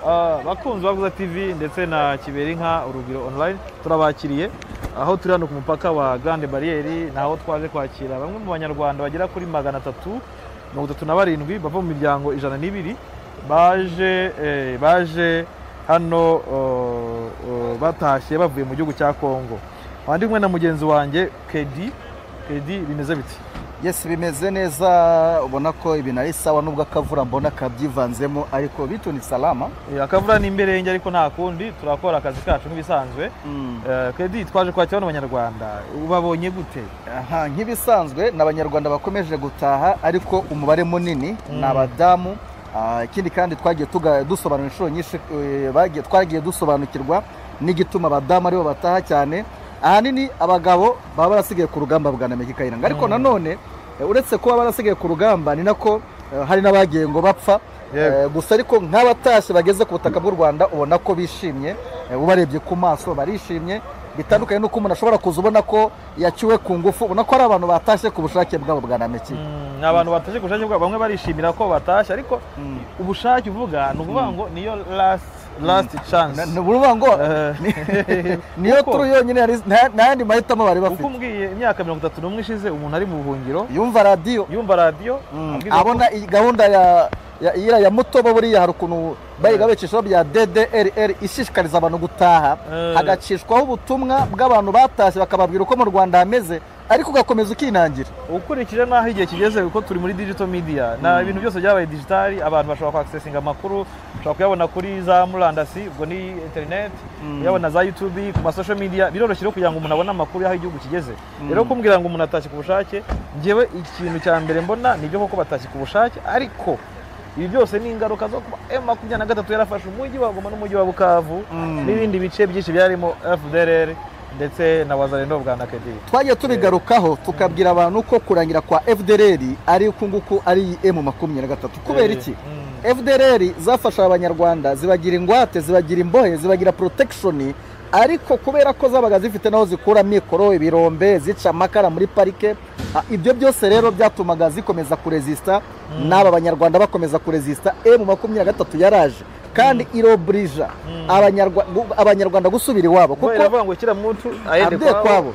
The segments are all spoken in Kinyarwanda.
Bakunzi ba Bwiza TV ndetse na Kiberinka Urugwiro Online, turabakiriye aho turi hano ku mupaka wa Grande Barrière, naho twaje kwakira bamwe mu banyarwanda bagera kuri 337 bava mu miryango 102 baje hano batashye bavuye mu gihugu cya Kongo. Ndi kumwe na mugenzi wanjye Kedi. Kedi, bimeze biti? Yes, bimeze neza, ubona ko ibintu ari sawa nubwo akavura mbona kabyivanzemo, ariko bitu ni salama. Akavura ni imberenge, ariko nta kundi, turakora akazi kacu nk'ibisanzwe. Kedi, twaje kwakira bano banyarwanda, ubabonye gute? Aha, nk'ibisanzwe ni abanyarwanda bakomeje gutaha, ariko umubare munini ni abadamu. Ikindi kandi twagiye dusobanura inshuro nyinshi, twagiye dusobanukirwa n'igituma abadamu aribo bataha cyane. Ahanini abagabo baba barasigaye ku rugamba bwa Nameki Kayiranga, ariko nanone uretse kuba barasigaye ku rugamba ni nako hari n'abagiye ngo bapfa. Gusa ariko nk'abatashye bageze ku butaka bw'u Rwanda ubona ko bishimye, ubarebye ku maso barishimye, bitandukanye n'uko umuntu ashobora kuza ubona ko yaciwe ku ngufu, ubona ko ari abantu batashye ku bushake bwabo bwa Nameki. Ni abantu batashye ku bushake bwabo, bamwe barishimira ko batashye, ariko ubushake uvuga ni ukuvuga ngo niyo last chance. Ni ukuvuga ngo niyo turu yonyine, nta yandi mahitamo bari bafite. Uko umbwiye imyaka 31 ishize umuntu ari mu buhungiro, yumva radiyo, abona gahunda ya Mutobo, buriya hari ukuntu bayiga becishaho bya DDRR ishishikariza abantu gutaha, hagacishwaho ubutumwa bw'abantu batashye bakababwira uko mu Rwanda hameze, ariko ugakomeza ukinangira. Ukurikije n'aho igihe kigeze, kuko turi muri digital media na ibintu byose byabaye digital, abantu bashobora kwaccessinga amakuru, bashobora kuyabona kuri za murandasi, ubwo ni internet, kuyabona za YouTube, ku ma social media, biroroshye kugira ngo umuntu abone amakuru y'aho igihugu kigeze. Rero kumbwira ngo umuntu atashye ku bushake, njyewe ikintu cya mbere mbona nibyo koko batashye ku bushake, ariko ibi byose ni ingaruka zo kuba M23 yarafashe umujyi wa Goma n'umujyi wa Bukavu n'ibindi bice byinshi byarimo FDLR ndetse na Wazalendo bwa Nakedi. Twagiye tubigarukaho tukabwira abantu ko kurangira kwa FDLR ari uku nguku, ari M23. Kubera iki? FDLR zafasha abanyarwanda, zibagira ingwate, zibagira imbohe, zibagira protection, ariko kubera ko zabaga zifite naho zikura mikoro, ibirombe, zica amakara muri parike, ibyo byose rero byatumaga zikomeza kuresista, n'aba banyarwanda bakomeza kuresista. M23 yaraje kandi irobrija abanyarwanda gusubira iwabo, kuko iravuga ngo kira muntu ayende kwabo.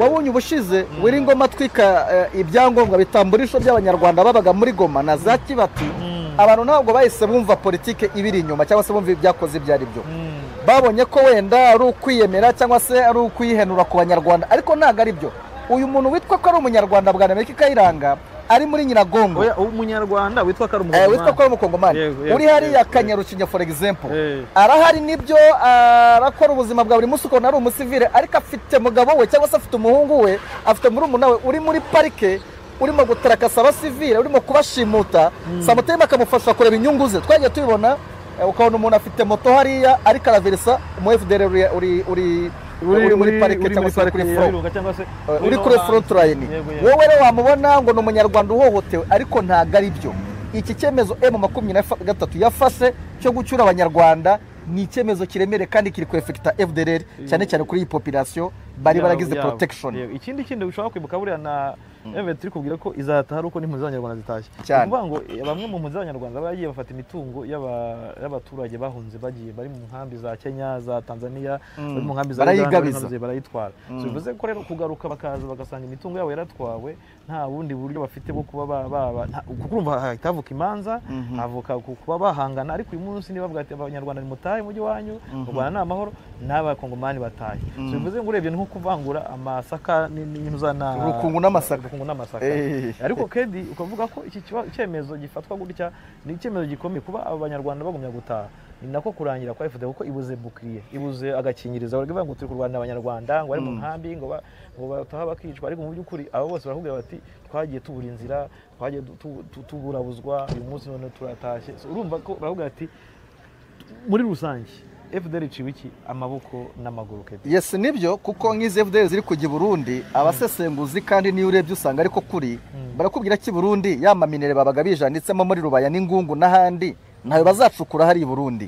Wabonye ubushize Wiringoma twika ibyangombwa bitamburisho by'abanyarwanda babaga muri Goma na za Kibati, abantu ntabwo bahise bumva politike ibiri inyuma cyangwa se bumva ibyakoze ibyo ari byo. Babonye ko wenda ari ukwiyemera cyangwa se ari ukwihenura ku banyarwanda, ariko ntabwo ari byo. Uyu muntu witwa ko ari umunyarwanda bwa Nameki Kayiranga ari muri Nyiragongo, umunyarwanda witwa ko ari umukongomani uri hariya Kanyarucinya for example, arahari nibyo, arakora ubuzima bwa buri munsi ukabona ari umusivile, ariko afite mugabo we cyangwa se afite umuhungu we, afite murumuna we uri muri parike urimo gutarakasa abasivile, urimo kubashimuta, samutema akamufasha kureba inyungu ze. Twagiye tubibona, ukabona umuntu afite moto hariya ariko araverisa umu FDLR uri muri parike cyangwa se kuri front, uri kuri front line. Wowe rero wamubona ngo ni umunyarwanda uhohotewe, ariko ntago ari byo. Iki cyemezo M23 yafashe cyo gucyura abanyarwanda ni icyemezo kiremere kandi kiri kwefekta FDLR cyane cyane kuri iyi population bari baragize protection. Ikindi kindi ushobora kwibuka buriya na M23 kubwira ko izataha uko n'impunzi z'abanyarwanda zitashye. Kuvuga ngo bamwe mu mpunzi z'abanyarwanda bagiye bafata imitungo y'abaturage bahunze bagiye bari mu nkambi za Kenya, za Tanzania, bari mu nkambi za Uganda, barayitwara. So bivuze ko rero kugaruka bakaza bagasanga imitungo yabo yaratwawe, nta bundi buryo bafite bwo kuba kuko urumva hahita imanza, havuka kuba bahangana. Ariko uyu munsi niba bavuga ati abanyarwanda ni mutahe mujyi wanyu, u Rwanda ni amahoro, n'abakongomani batahe. So bivuze ngo urebye nko kuvangura amasaka n'ibintu za na urukungu n'amasaka. Ariko Kedi ukavuga ko iki cyemezo gifatwa gutya ni icyemezo gikomeye kuba aba banyarwanda bagumya gutaha, ni nako kurangira kwa FDL, kuko ibuze bukriye, ibuze agakingirizo. Baravuga ngo turi kurwana abanyarwanda ngo bari mu nkambi ngo bataha bakicwa, ariko mu by'ukuri abo bose barakubwira bati twagiye tubura inzira, twagiye tuburabuzwa, uyu munsi none turatashye. Urumva ko baravuga ati muri rusange FDL iciwe iki amaboko n'amaguru Kedi. Yes, nibyo, kuko nk'izi FDL ziri kujya i Burundi, abasesenguzi kandi niyo urebye usanga ariko kuri barakubwira ki Burundi ya maminere babaga bijanditsemo muri Rubaya n'Ingungu n'ahandi ntayo bazacukura hari i Burundi.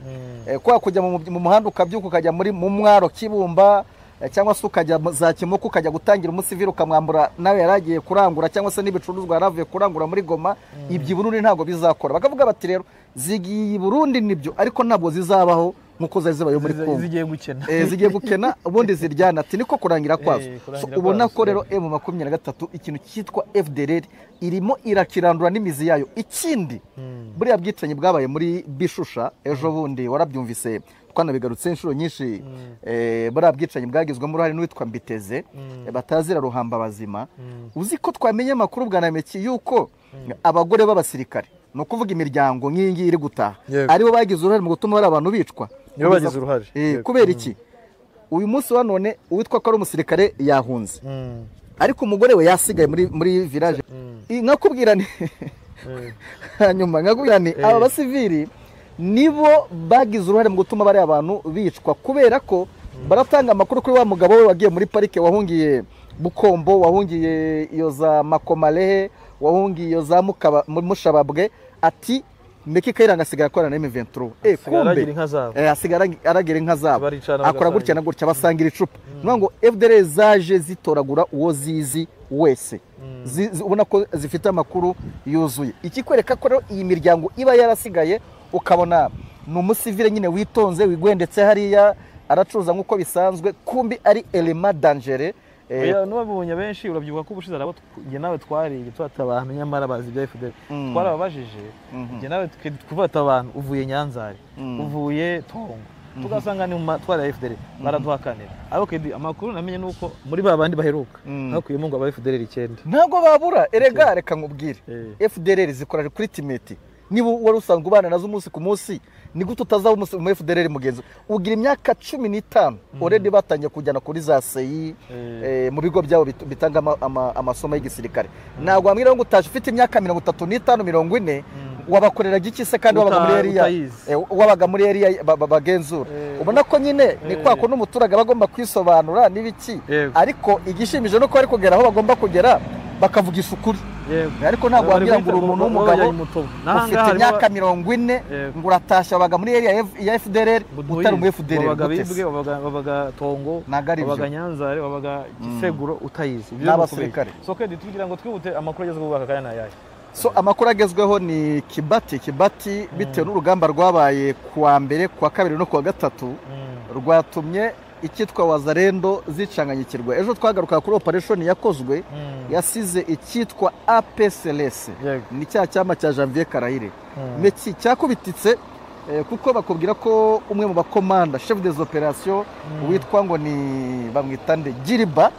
Kwa kujya mu muhanda ukabyuka ukajya muri mu mwaro Kibumba cyangwa se ukajya za Kimuku ukajya gutangira umusivile ukamwambura nawe yaragiye kurangura cyangwa se n'ibicuruzwa yaravuye kurangura muri Goma, ibyo i Burundi ntabwo bizakora. Bakavuga bati rero Zigiye i Burundi nibyo, ariko ntabwo zizabaho nkuko zari zibaye muri Kongo. Zigiye gukena. Zigiye gukena ubundi ziryana, ati niko kurangira kwazo. Ubona ko rero M23 ikintu cyitwa FDLR irimo irakirandura n'imizi yayo. Ikindi buriya bwicanyi bwabaye muri Bishusha ejo bundi warabyumvise, twanabigarutse inshuro nyinshi. Buriya bwicanyi bwagizwemo uruhare n'uwitwa Mbiteze batazira ruhamba bazima. Uzi ko twamenye amakuru bwa Nameki yuko abagore b'abasirikare, ni ukuvuga imiryango nk'iyi ngiyi iri gutaha, aribo bagize uruhare mu gutuma bari abantu bicwa. Nibo bagize uruhare. Kubera iki? Uyu munsi wa none uwitwa ko ari umusirikare yahunze, ariko umugore we yasigaye muri village. Nkakubwira ni hanyuma nkakubwira ni aba basivili nibo bagize uruhare mu gutuma bari abantu bicwa, kubera ko baratanga amakuru kuri wa mugabo we wagiye muri parike, wahungiye Bukombo, wahungiye iyo za Makomalehe, wahungiye iyo za Mushababwe, ati Meki Kayiranga asigara akorana na M23. Kumbe asigara aragira inka zabo, akora gutya na gutya, basangira icupa. Nuvuga ngo FDLR zaje zitoragura uwo zizi wese, ubona ko zifite amakuru yuzuye. Ikikwereka ko rero iyi miryango iba yarasigaye, ukabona ni umusivile nyine witonze wigwendetse hariya aracuruza nk'uko bisanzwe, kumbi ari element dangereux. N'ababonye benshi urabyibuka ko ubushize arabo njye nawe twariye twata abantu nyamara bazi ibya FDL, twarababajije njye nawe kuvata abantu uvuye Nyanzare, uvuye Tongo, tugasanga ni mu matwara ya FDL, baraduhakanira. Ariko amakuru namenye nuko muri ba bandi baheruka hakuyemo ngo aba FDL 9 ntabwo babura. Erega reka nkubwire, FDL zikora recruitment. Niba wari usanzwe ubana nazo umunsi ku munsi, ni gute utazaba umu FDLR mugenzi ugira imyaka 15 already batangiye kujyana kuri za CI mu bigo byabo bitanga amasomo y'igisirikare. Ntabwo wambwira ngo utaje ufite imyaka 35 40 wabakorera giki se kandi wabaga muri area, wabaga muri area bagenzura. Ubona ko nyine ni kwa ko n'umuturage bagomba kwisobanura n'ibiki, ariko igishimije nuko bari kugera aho bagomba kugera bakavugisha ukuri. Ariko ntabwo wabwira ngo umuntu w'umugabo ufite imyaka 40 ngo uratashya wabaga muri area ya FDLR utari mu FDLR, wabaga Bibwe, wabaga Tongo, wabaga Nyanzare, wabaga Giseguro utayizi. N'abasirikare. So kedi tugira ngo twihute, amakuru agezweho aka kanya nayaye. So amakuru agezweho ni Kibati. Kibati bitewe n'urugamba rwabaye kuwa mbere, kuwa kabiri no kuwa gatatu, rwatumye icyitwa Wazalendo zicanganyikirwa. Ejo twagaruka kuri operation yakozwe yasize icyitwa APCLS, ni cya cyama cya Janvier Karayire. Meki cyakubititse kuko bakubwira ko umwe mu bakomanda chef des opérations witwa ngo ni bamwita nde Giriba,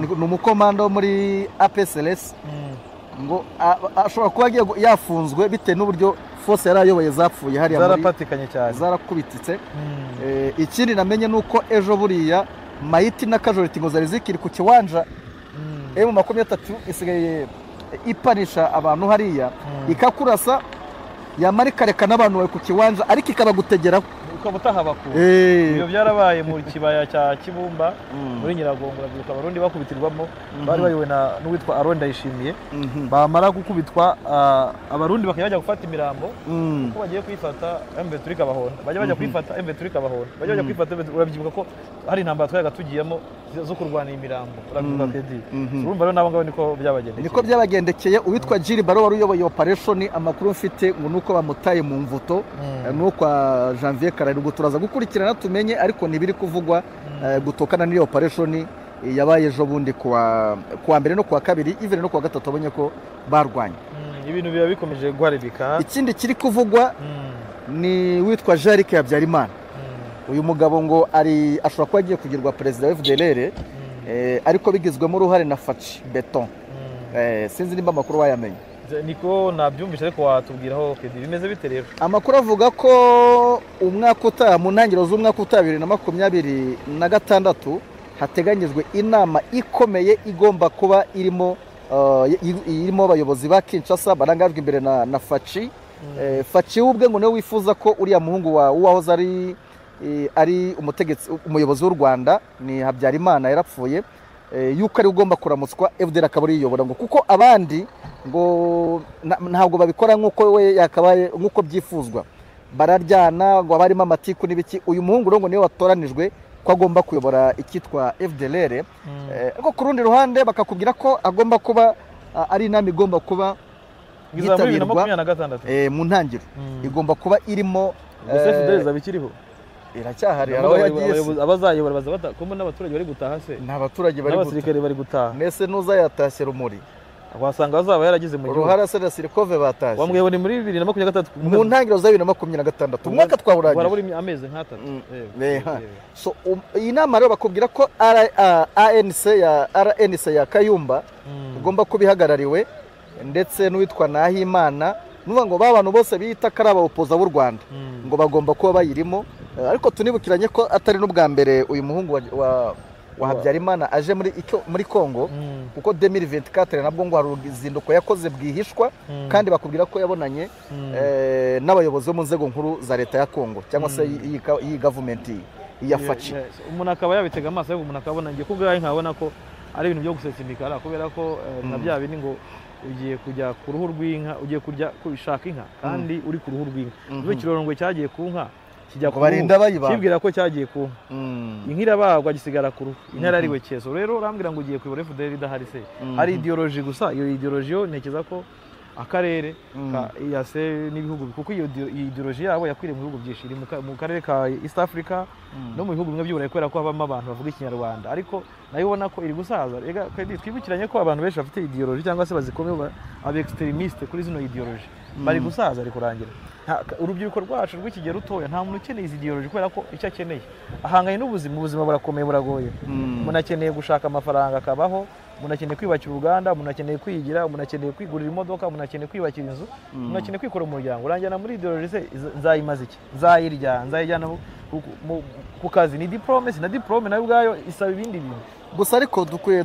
ni umukomanda wo muri APCLS, ngo ashobora kuba yafunzwe bitewe n'uburyo force yarayoboye zapfuye hariya muri zarapatikanye cyane, zarakubititse. Ikindi namenye nuko ejo buriya Maiti na Kajoriti ngo zari zikiri ku kiwanja. M23 isigaye ipanisha abantu hariya, ikakurasa yamara ikareka n'abantu bari ku kiwanja, ariko ikabagutegeraho ukaba utahabakura. Ibyo byarabaye mu kibaya cya Kibumba muri Nyiragongo, urabyibuka abarundi bakubitirwamo, bari bayobowe n'uwitwa Aron Ndayishimiye. Bamara gukubitwa abarundi bakajya bajya gufata imirambo, kuko bagiye kuyifata M23 ikabahonda, bajya bajya kuyifata M23 ikabahonda, bajya bajya kuyifata. Urabyibuka ko hari intambara twayaga tugiyemo zo kurwana imirambo, urabyibuka kedi. Urumva rero nabo ngabo niko byabagendekeye, niko byabagendekeye. Uwitwa Gilles Baro wari uyoboye operation, amakuru mfite ngo nuko bamutaye mu mvuto nuko Janvier Karayire. Turaza gukurikirana tumenye, ariko nibiri kuvugwa gutokana n'iyo operation yabaye ejo bundi kuwa mbere no kuwa kabiri, even no kuwa gatatu abonye ko barwanye. Ibintu biba bikomeje guharibika. Ikindi kiri kuvugwa ni witwa Jaric Habyarimana. Uyu mugabo ngo ari ashobora kuba agiye kugirwa perezida wa FDLR, ariko bigizwemo uruhare na Faci Beton. Sinzi nimba amakuru wayamenye. Niko nabyumvise, ariko watubwiraho kedi bimeze bite rero? Amakuru avuga ko umwaka utaha, mu ntangiriro z'umwaka utaha 2026, hateganyijwe inama ikomeye igomba kuba irimo abayobozi ba Kinshasa barangajwe imbere na Faci. Faci ubwe ngo niwe wifuza ko uriya muhungu wa uwahoze ari umutegetsi umuyobozi w'u Rwanda ni Habyarimana yarapfuye, yuko ari ugomba kuramutswa FDL akaba ariyobora, ngo kuko abandi ngo ntabwo babikora nkuko we yakabaye nkuko byifuzwa, bararyana ngo abarimo amatiku n'ibiki. Uyu muhungu ngo niwe watoranijwe ko agomba kuyobora icyitwa FDLR. Ariko ku rundi ruhande bakakubwira ko agomba kuba ari inama igomba kuba Yitabirwa mu ntangiro igomba kuba irimo gusa iracyahari aho yagiye abazayobora baza kumwe n'abaturage bari gutaha se n'abaturage bari gutaha n'abasirikare bari gutaha nese ntuzayatashye rumuri wasanga bazaba yaragize mu gihugu uruhara se na Sirikove batashye wambwiye ni muri 2023 mu ntangiriro za 2026 umwaka twawurangije waraburi amezi nk'atatu. So iyi nama rero bakubwira ko ANC ya RNC ya Kayumba ugomba kubihagarariwe ndetse n'uwitwa Nahimana nuvuga ngo ba bantu bose bita ko ari abaopoza b'u Rwanda ngo bagomba kuba bayirimo. Ariko tunibukiranye ko atari n'ubwa mbere uyu muhungu wa Habyarimana aje muri Kongo kuko 2024 nabwo ngo hari uruzinduko yakoze bwihishwa kandi bakubwira ko yabonanye n'abayobozi bo mu nzego nkuru za leta ya Kongo cyangwa se iyi government ya Faci. Umuntu akaba yabitega amaso ariko umuntu akabona ngiye kubwaye nkabona ko ari ibintu byo gusetsa imikara kubera ko na bya bindi ngo ugiye kujya ku ruhu rw'inka ugiye kujya kubishaka inka kandi uri ku ruhu rw'inka. Ubu ikirorongwe cyagiye ku nka kijya ku kibwira ko cyagiye ku nka inka irabagwa gisigara ku ruhu inka yarariwe cyeso. Rero urambwira ngo ugiye kuyobora FDL idahari se hari ideology gusa iyo ideology yo ntekereza ko akarere ka EAC n'ibihugu kuko iyo ideology yabo yakwiriye mu bihugu byinshi iri mu karere ka East Africa no mu bihugu bimwe by'Uburayi kubera ko habamo abantu bavuga Ikinyarwanda ariko nayo ubona ko iri gusaza. Ega twibukiranye ko abantu benshi bafite ideology cyangwa se bazikomeye aba extremiste kuri zino ideology bari gusaza ari kurangira. Urubyiruko rwacu rw'ikigero rutoya nta muntu ukeneye izi ideology kubera ko icyo akeneye ahanganye n'ubuzima ubuzima burakomeye buragoye. Umuntu akeneye gushaka amafaranga akabaho, umuntu akeneye kwiyubakira uruganda, umuntu akeneye kwigira, umuntu akeneye kwigurira imodoka, umuntu akeneye kwiyubakira inzu, umuntu akeneye kwikora umuryango. Urangira muri ideology se nzayimaze iki? Nzayirya, nzayijyana ku kazi ni diplome, si na diplome nayo ubwayo isaba ibindi bintu. Gusa ariko dukwiye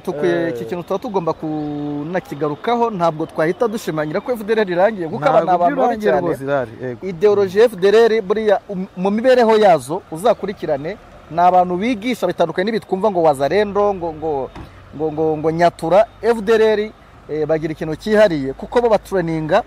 iki kintu tuba tugomba kunakigarukaho ntabwo twahita dushimangira ko FDLR irangiye kuko aba ni abantu babi cyane. Ideology FDLR buriya mu mibereho yazo uzakurikirane ni abantu bigisha bitandukanye n'ibitwumva ngo wazarendo ngo ngo ngo ngo ngo nyatura. FDLR bagira ikintu cyihariye kuko bo batraninga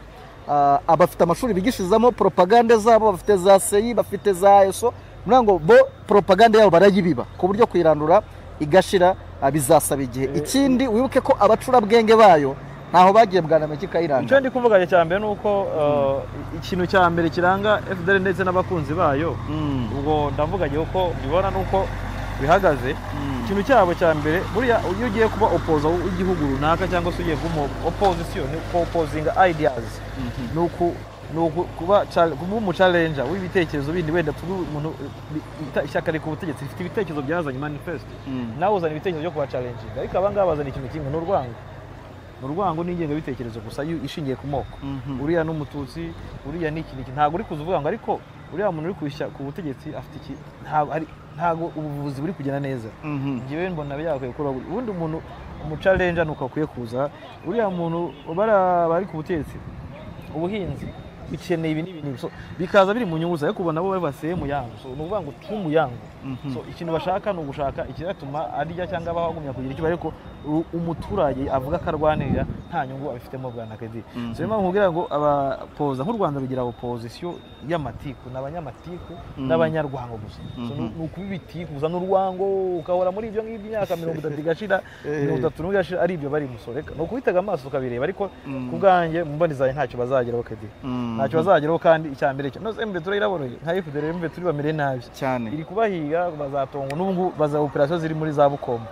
abafite amashuri bigishizamo propaganda zabo, bafite za CI, bafite za ESO, ngo bo propaganda yabo barayibiba ku buryo kwirandura igashira bizasaba igihe. Ikindi wibuke ko abacurabwenge bayo ntaho bagiye bwana Meki Kayiranga. Icyo ndi kuvuga cya mbere nuko ikintu cya mbere kiranga FDL ndetse n'abakunzi bayo ubwo ndavuga ngiye uko mbibona nuko bihagaze. Ikintu cyabo cya mbere buriya iyo ugiye kuba opoza w'igihugu runaka cyangwa se ugiye kuba opposition ni opposing ideas nuko kuba kuba challenger w'ibitekerezo bindi wenda umuntu ishyaka riri ku butegetsi rifite ibitekerezo byazanye manifesto nawe uzana ibitekerezo byo kuba challenging ariko aba ngaba bazana ikintu kimwe n'urwango urwango n'ingengabitekerezo gusa ishingiye ku moko. Uriya n'umututsi uriya n'iki n'iki ntabwo uri kuza uvuga ngo ariko uriya muntu uri ku butegetsi afite iki ntabwo ubuvuzi buri kugenda neza. Njyewe mbona byakwiye gukora ubundi umuntu umuchallenger nuko akwiye kuza uriya muntu bari ku butegetsi ubuhinzi bikeneye ibi n'ibi n'ibi bikaza biri mu nyungu zawe kubona bo baseye mu yango. So nuvuga ngo tumu yango so ikintu bashaka ni ugushaka ikiratuma arya cyangwa abaho agumya kugira icyo ariko umuturage avuga ko arwanirira nta nyungu abifitemo bwana Kedi. So niyo mpamvu ngira ngo abapoza nk'u Rwanda rugira opposition y'amatiku n'abanyamatiku n'abanyarwango gusa. So ni ukubibitiku gusa n'urwango ukahora muri ibyo ngibyo imyaka 30 igashira 30 igashira ari ibyo bari musoreka ni ukubitega amaso ukabireba ariko kubwanjye mumbanizaye ntacyo bazageraho Kedi. Ntacyo bazageraho kandi icya mbere cyo noze MV3 iraboroye nka FDL MV3 bamere nabi cyane iri kubahiga bazatongo n'ubu baza operation ziri muri za Bukombe.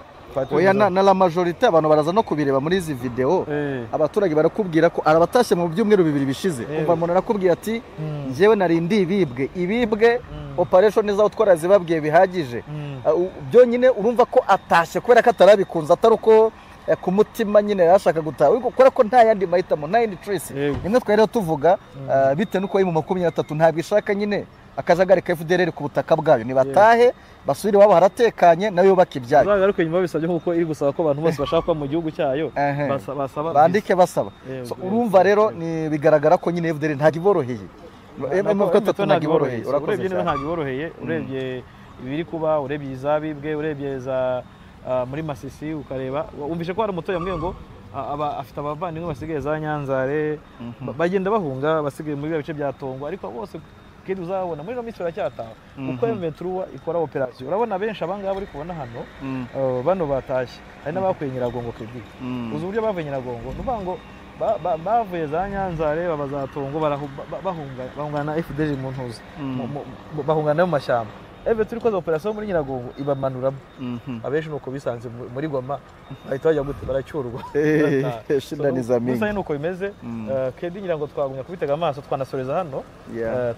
Oya na la majorité abantu baraza no kubireba muri izi video abaturage barakubwira ko arabatashye mu byumweru bibiri bishize umva umuntu arakubwira ati njyewe nari ndi ibibwe operation zaho twarazibabwiye bihagije byonyine urumva ko atashye kubera ko atarabikunze atari uko ku mutima nyine yashaka gutaha kubera ko nta yandi mahitamo nta yindi choice. Nimwe twari rero tuvuga bitewe n'uko mu 23 ntabwo ishaka nyine akajagari ka FDLR ku butaka bwayo nibatahe basubire wabo haratekanye nayo yubaka ibyayo. Uzagaruke nyuma bisabye nkuko iri gusaba ko abantu bose bashaka kuba mu gihugu cyayo basaba bandike basaba. So urumva rero ni bigaragara ko nyine FDLR ntabwo iboroheye. M23 ntabwo iboroheye. Urebye neza ntabwo iboroheye urebye ibiri kuba urebye izabibwe urebye za muri Masisi ukareba umvishe ko hari umutoya yambwiye ngo aba afite abavandimwe basigaye za Nyanzare bagenda bahunga basigaye muri bice bya Tongo ariko bose kindi uzabona muri no minsi baracyataha kuko M23 ikora operation. Urabona benshi abangaba uri kubona hano bano batashye hari n'abakuye Nyiragongo Kedi uzi uburyo bavuye Nyiragongo nuvuga ngo Bavuye za Nyanzare baba za Tongo, bahungana na FDL mu ntuza, bahungana mu mashyamba. Eve turi koza operation muri Nyiragongo ibamanuramo. Abenshi nuko bisanze muri Goma bahita bajya gute, baracyurwa. Shida ni za mingi. Gusa nuko bimeze. Kedi ngira ngo twagumya kubitega amaso, twanasoreza hano.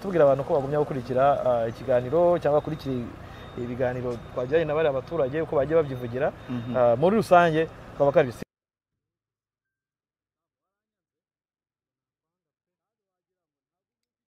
Tubwira abantu ko bagumya gukurikira ikiganiro cyangwa kurikira ibiganiro twagiranye na bari abaturage uko bagiye babyivugira. Muri rusange twaba kabisa.